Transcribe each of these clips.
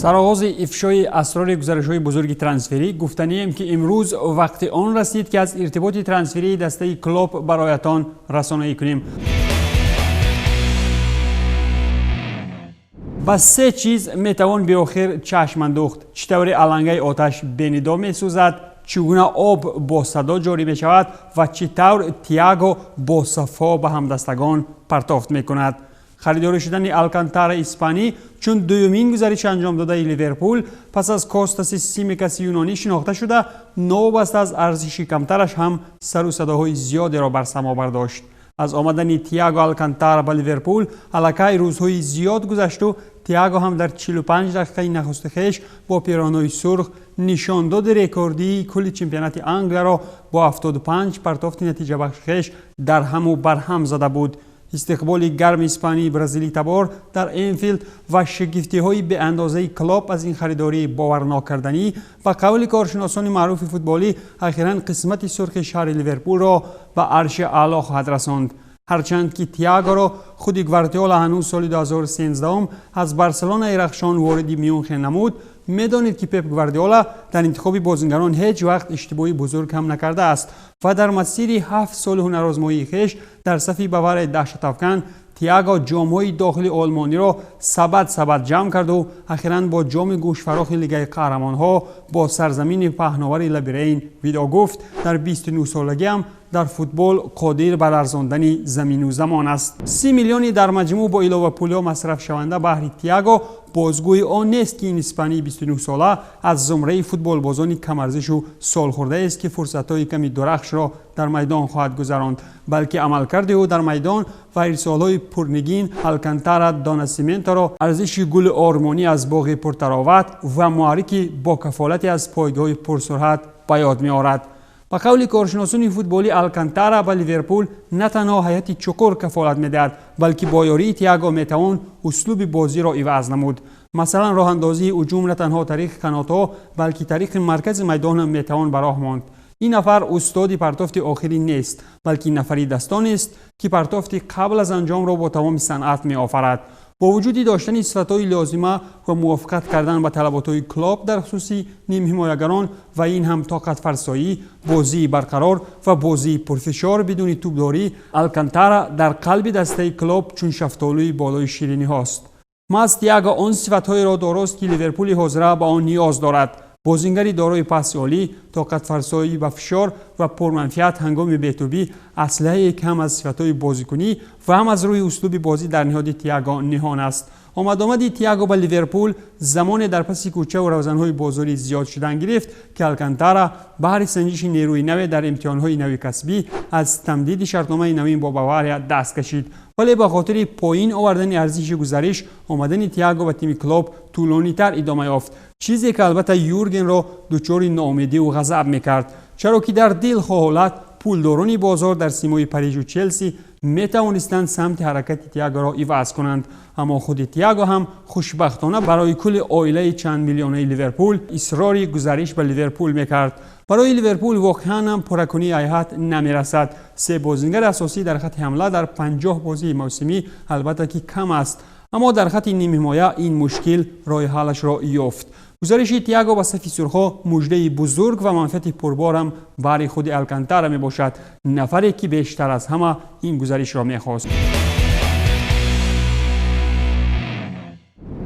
Сароғози ифшои асрори гузаришҳои бузурги трансферӣ гуфтанием, ки имрӯз вақти он расид, ки аз иртиботи трансферии дастаи Клоп бароятон расонаӣ кунем. Ба се чиз метавон биохир чашм андӯхт: чӣ тавре алангаи оташ бенидо месӯзад, чӣ гуна об бо садо ҷорӣ мешавад ва чӣ тавр Тиаго бо сафо ба ҳамдастагон партофт мекунад. Харидорӣ шудани Алкантара испанӣ чун дуюмин гузариши анҷомдодаи Ливерпул пас аз Костаси Симикаси юнонӣ шинохта шуда, новобаста аз арзиши камтараш ҳам сару садоҳои зиёдеро бар само бардошт. Аз омадани Тиаго Алкантара ба Ливерпул аллакай рӯзҳои зиёд гузашту Тиаго ҳам дар 45 дақиқаи нахусти хеш бо пироҳанҳои сурх нишондоди рекордии кулли чемпионати Англияро бо 75 партофти натиҷабахши хеш дар ҳаму барҳам зада буд. Истиқболи гарми испании бразилитабор дар Энфилд ва шигифтиҳои беандозаи Клоп аз ин харидории боварнокарданӣ, ба қавли коршиносони маъруфи футболӣ, ахиран қисмати сурхи шаҳри Ливерпулро ба арши аъло хоҳад расонд. Ҳарчанд ки Тиагоро худи Гвардиола ҳанӯз соли 2013 аз Барселонаи рахшон вориди Мюнхен намуд, медонед, ки Пеп Гвардиола дар интихоби бозингарон ҳеҷ вақт иштибоҳи бузург ҳам накардааст ва дар масири 7 соли ҳунарозмоии хеш дар сафи Баварияи даҳшатафкан Тиаго ҷомҳои дохили олмониро сабад сабад ҷамъ карду ахиран бо ҷоми гӯшфарохи Лигаи қаҳрамонҳо бо сарзамини паҳновари Лабирейн видо гуфт. Дар 29-солагиам дар футбол қодир ба ларзондани замину замон аст. 30 миллиони дар маҷмӯъ бо иловапулиҳо масрафшаванда баҳри Тиаго бозгӯи он нест, ки ин испании 29-сола аз зумраи футболбозони камарзишу солхӯрдаест, ки фурсатҳои ками дурахшро дар майдон хоҳад гузаронд, балки амалкарди ӯ дар майдон ва ирсолҳои пурнигин Алкантара Донасименторо арзиши гули ормонӣ аз боғи пуртароват ва муҳаррики бо кафолате аз пойгоҳи пурсуръат ба ёд меорад. Ба қавли коршиносони футболӣ, Алкантара ба Ливерпул на танҳо ҳайати чуқур кафолат медиҳад, балки бо ёрии Тиаго метавон услуби бозиро иваз намуд. Масалан, роҳандозии ҳуҷум на танҳо тариқи қанотҳо, балки тариқи маркази майдон ҳам метавон ба роҳ монд. Ин нафар устоди партофти охирӣ нест, балки нафари дастонест, ки партофти қабл аз анҷомро бо тамоми санъат меофарад. Бо вуҷуди доштани сифатҳои лозима ва мувофиқат кардан ба талаботҳои Клоп дар хусуси нимҳимоягарон ва ин ҳам тоқатфарсоӣ, бозии барқарор ва бозии пурфишор бидуни тӯбдорӣ, Алкантара дар қалби дастаи Клоп чун шафтолӯи болои шириниҳост. Маҳз Тиаго он сифатҳоеро дорост, ки Ливерпули ҳозира ба он ниёз дорад: бозингари дорои пасси олӣ, тоқатфарсоӣ ба фишор ва пурманфиат ҳангоми бетӯбӣ, аслиҳае ки ҳам аз сифатҳои бозикунӣ ва ҳам аз рӯи услуби бозӣ дар ниҳоди Тиаго ниҳон аст. Омадомади Тиаго ба Ливерпул замоне дар паси кӯчаву равзанҳои бозорӣ зиёд шудан гирифт, ки Алкантара баҳри санҷиши нерӯи наве дар имтиҳонҳои нави касбӣ аз тамдиди шартномаи навин бо Бавария даст кашид. Вале ба хотири поин овардани арзиши гузариш, омадани Тиаго ба тими Клоп тӯлонитар идома ёфт, чизе ки албатта Юргенро дучори ноумедиву ғазаб мекард, чаро ки дар дилхоҳ ҳолат пулдорони бозор дар симои Парижу Челси метавонистанд самти ҳаракати Тиагоро иваз кунанд. Аммо худи Тиаго ҳам хушбахтона барои кулли оилаи чанд миллионаи Ливерпул исрори гузариш ба Ливерпул мекард. Барои Ливерпул воқеан ҳам пурракунии ҳайат намерасад. Се бозингари асосӣ дар хатти ҳамла дар 50 бозии мавсимӣ албатта ки кам аст, аммо дар хатти нимҳимоя ин мушкил роҳи ҳаллашро ёфт. Гузариши Тиаго ба сафи сурхҳо муждаи бузург ва манфиати пурборам баҳри худи Алкантара мебошад, нафаре ки бештар аз ҳама ин гузаришро мехост.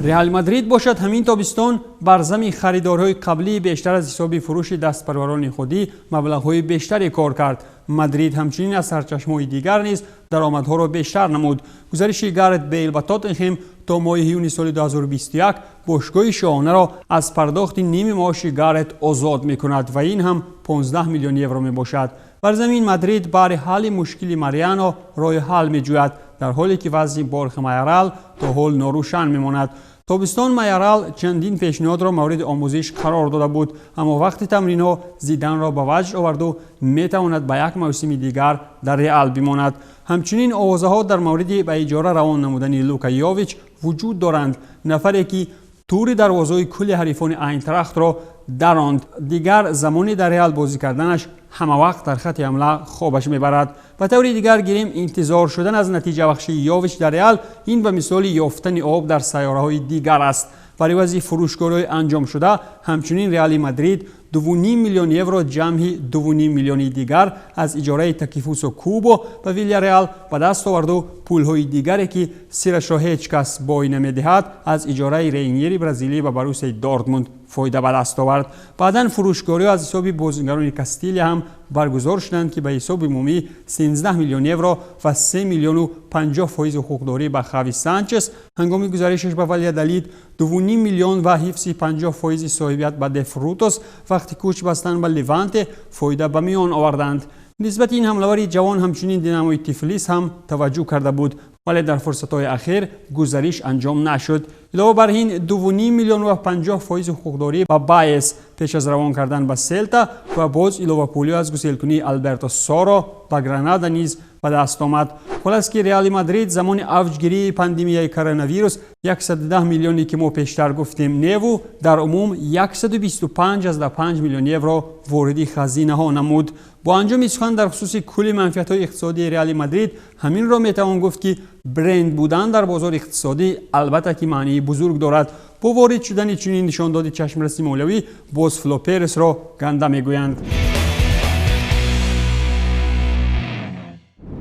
Реал Мадрид бошад, ҳамин тобистон бар зами харидорҳои қаблӣ бештар аз ҳисоби фурӯши дастпарварони худӣ маблағҳои бештаре кор кард. Мадрид ҳамчунин аз сарчашмаҳои дигар низ даромадҳоро бештар намуд. Гузариши Гарет Бейл ба Тоттенхем то моҳи июни соли 2021 бошгоҳи шоҳонаро аз пардохти ними маоши Гарет озод мекунад ва ин ҳам 15 миллион евро мебошад. Бар замин Мадрид баҳри ҳалли мушкили Мариано роҳи ҳал меҷӯяд, дар ҳоле ки вазъи Борхе Майорал то ҳол норӯшан мемонад. Тобистон Майорал чандин пешниҳодро мавриди омӯзиш қарор дода буд, аммо вақти тамринҳо Зиданро ба ваҷд оварду метавонад ба як мавсими дигар дар Реал бимонад. Ҳамчунин овозаҳо дар мавриди ба иҷора равон намудани Лука Йович вуҷуд доранд, нафаре ки тури дарвозаҳои кулли ҳарифони Айнтрахтро даронд. Дигар замони дар Реал бозӣ карданаш ҳама вақт дар хатти ҳамла хобаш мебарад. Ба таври дигар гирем, интизор шудан аз натиҷабахшии Йович дар Реал ин ба мисоли ёфтани об дар сайёраҳои дигар аст. Бар ивази фурӯшгориҳои анҷомшуда ҳамчунин Реали Мадрид 2,5 миллион евро ҷамъи 2,5 миллиони дигар аз иҷораи Такифусо Кубо ба Вильяреал ба даст оварду пулҳои дигаре, ки сирашро ҳеҷ кас бой намедиҳад, аз иҷораи Рейньери бразилӣ ба Боруссияи Дортмунд фоида ба даст овард. Баъдан фурӯшгориҳо аз ҳисоби бозингарони Кастилия ҳам баргузор шуданд, ки ба ҳисоби умумӣ 13 миллион евро ва 3 миллиону 50% ҳуқуқдорӣ ба Хави Санчес ҳангоми гузаришаш ба Вальядолид, 2,5 миллион ва ҳифзи 50% соҳибият ба Дефрутос вақти кӯч бастан ба Леванте фоида ба миён оварданд. Нисбати ин ҳамлавари ҷавон ҳамчунин Динамои Тифлис ҳам таваҷҷӯҳ карда буд, вале дар фурсатҳои ахир гузариш анҷом нашуд. Илова бар ин 2,5 миллион ва 50% ҳуқуқдорӣ ба Баес пеш аз равон кардан ба Селта ва боз иловапулӣ аз гуселкунии Алберто Соро ба Гранада низ ба даст омад. Хулас ки Реали Мадрид замони авҷгирии пандемияи коронавирус 110 миллионе, ки мо пештар гуфтем, неву дар умум 125,5 миллион евро вориди хазинаҳо намуд. Бо анҷоми сухан дар хусуси кулли манфиатҳои иқтисодии Реали Мадрид ҳаминро метавон гуфт, ки бренд будан дар бозори иқтисодӣ албатта ки маънии бузург дорад. Бо ворид шудани чунин нишондоди чашмраси молиявӣ боз Флопересро ганда мегӯянд.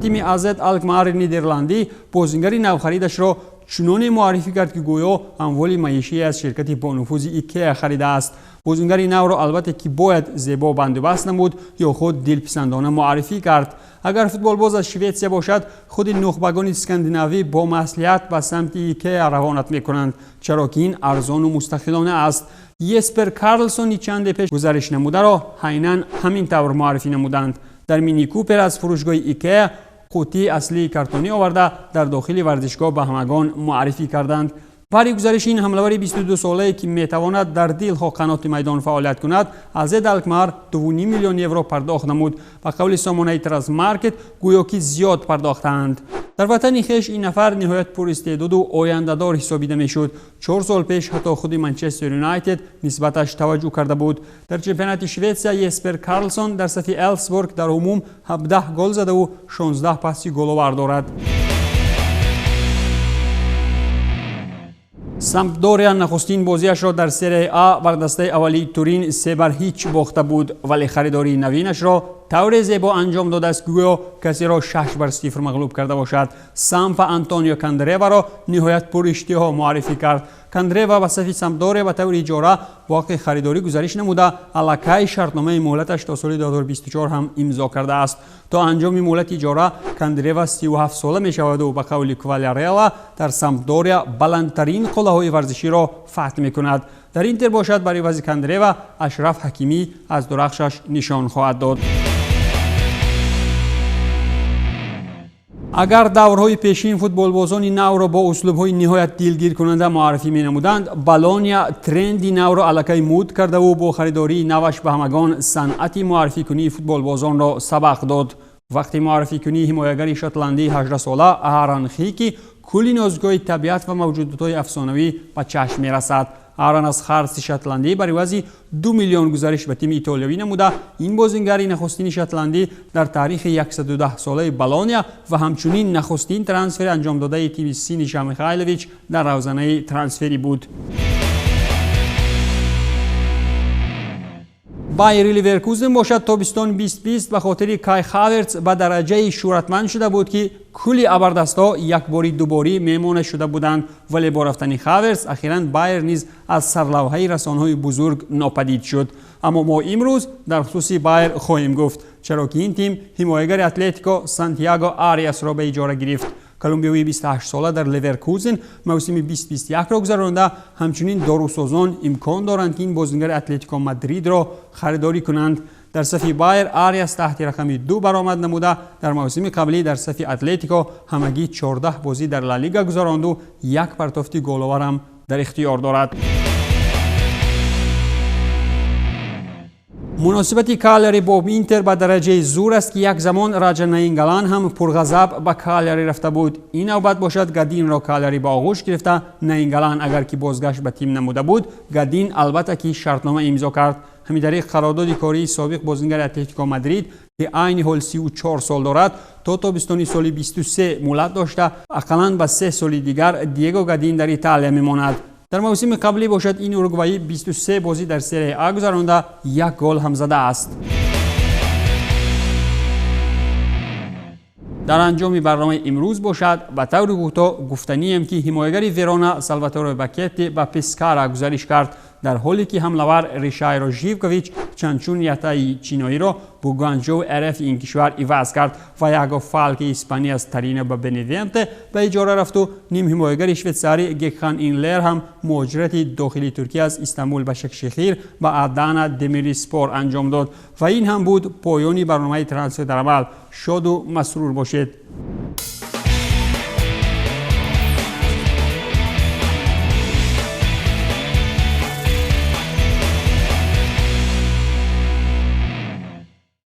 Тими АЗ Алкмаари нидерландӣ бозингари навхаридашро чуноне муаррифӣ кард, ки гӯё амволи маишие аз ширкати бонуфузи Икеа харидааст. Бозингари навро албатта ки бояд зебо бандубаст намуд ё худ дилписандона муаррифӣ кард. Агар футболбоз аз Шветсия бошад, худи нухбагони скандинавӣ бо маслиҳат ба самти Икеа равонат мекунанд, чаро ки ин арзону мустақилона аст. Еспер Карлсони чанде пеш гузариш намударо айнан ҳамин тавр муаррифӣ намуданд. Дар Мини Купер аз фурӯшгоҳи Икеа қуттии аслии картонӣ оварда дар дохили варзишгоҳ ба ҳамагон муаррифӣ карданд. Бари гузариши ин ҳамлавари 22-солае, ки метавонад дар дилхоҳ қаноти майдон фаъолият кунад, АЗ Алкмаар 2,5 миллион евро пардохт намуд. Ба қавли сомонаи Трансмаркет гӯё ки зиёд пардохтаанд. Дар ватани хеш ин нафар ниҳоят пуристеъдоду ояндадор ҳисобида мешуд. 4 сол пеш ҳатто худи Манчестер Юнайтед нисбаташ таваҷҷӯҳ карда буд. Дар чемпионати Шветсия Еспер Карлсон дар сафи Элфсборг дар умум 17 гол задаву 16 пасси головар дорад. Сампдория нахустин бозиашро дар серияи А бар дастаи аввалии Турин 3-0 бохта буд, вале харидории навинашро тавре зебо анҷом додааст, гӯё касеро 6-0 мағлуб карда бошад. Сампа Антонио Кандреваро ниҳоят пуриштиҳо муаррифӣ кард. Кандрева ба сафи Сампдория ба таври иҷора бо ҳаққи харидорӣ гузариш намуда, аллакай шартномаи муҳлаташ то соли 2024 ҳам имзо кардааст. То анҷоми муҳлати иҷора Кандрева 37 сола мешаваду ба қавли Квалярела дар Сампдория баландтарин қуллаҳои варзиширо фатҳ мекунад. Дар Интер бошад бар ивази Кандрева Ашраф Ҳакимӣ аз дурахшаш нишон хоҳад дод. Агар даврҳои пешин футболбозони навро бо услубҳои ниҳоят дилгиркунанда муаррифӣ менамуданд, Болония тренди навро аллакай муд кардаву бо харидории наваш ба ҳамагон санъати муаррификунии футболбозонро сабақ дод. Вақти муаррификунии ҳимоягари шотландии 18-сола Аарон Хики кулли нозукиҳои табиат ва мавҷудотҳои афсонавӣ ба чашм мерасад. Аарон аз харси шотландӣ бар ивази 2 миллион гузариш ба тими итолиёвӣ намуда, ин бозингари нахустини шотландӣ дар таърихи 110-солаи Болония ва ҳамчунин нахустин трансфери анҷомдодаи тими Синиша Михайлович дар равзанаи трансферӣ буд. Байери Ливеркузен бошад тобистон 2020 ба хотири Кай Хаверц ба дараҷаи шӯҳратманд шуда буд, ки кулли абардастҳо якбори дуборӣ мемона шуда буданд, вале бо рафтани Хаверц ахиран Байер низ аз сарлавҳаи расонаҳои бузург нопадид шуд. Аммо мо имрӯз дар хусуси Байер хоҳем гуфт, чаро ки ин тим ҳимоягари Атлетико Сантьяго Ариасро ба иҷора гирифт. Колумбиявии 28-сола дар Леверкузен мавсими 2021-ро гузаронда, ҳамчунин дорусозон имкон доранд, ки ин бозингари Атлетико Мадридро харидорӣ кунанд. Дар сафи Байер Ариас таҳти рақами 2 баромад намуда, дар мавсими қаблӣ дар сафи Атлетико ҳамагӣ 14 бозӣ дар Ла Лига гузаронду як партофти головарам дар ихтиёр дорад. Муносибати Калари бо Интер ба дараҷаи зур аст, ки як замон Раҷа Наингалан ҳам пурғазаб ба Калари рафта буд. Ин навбат бошад Гадинро Калари ба оғӯш гирифта, Наингалан агар ки бозгашт ба тим намуда буд, Гадин албатта ки шартнома имзо кард. Ҳамин тариқ қарордоди кории собиқ бозингари Атлетико Мадрид, ки айни ҳол 34 сол дорад, то тобистони соли 23 муҳлат дошта, ақаллан ба 3 соли дигар Диего Гадин дар Италия мемонад. Дар мавсими қаблӣ бошад, ин уругваӣ 23 бозӣ дар Серия А гузаронда, як гол ҳам задааст. Дар анҷоми барномаи имрӯз бошад, ба таври кӯтоҳ гуфтанием, ки ҳимоягари Верона Салваторе Бакетти ба Пескара гузариш кард, дар ҳоле ки ҳамлавар Ришайро Живкович Чанчун Ятаи чиноиро бо Гуанҷоу РФ ин кишвар иваз кард ва Яго Фалки Испания аз Торино ба Беневенте ба иҷора рафту нимҳимоягари швейтсарӣ Гекхан Инлер ҳам муҳоҷирати дохилии Туркия аз Истанбул ба Шакшехир ба Адана Демириспор анҷом дод. Ва ин ҳам буд поёни барномаи Трансфер дар амал. Шоду масрур бошед.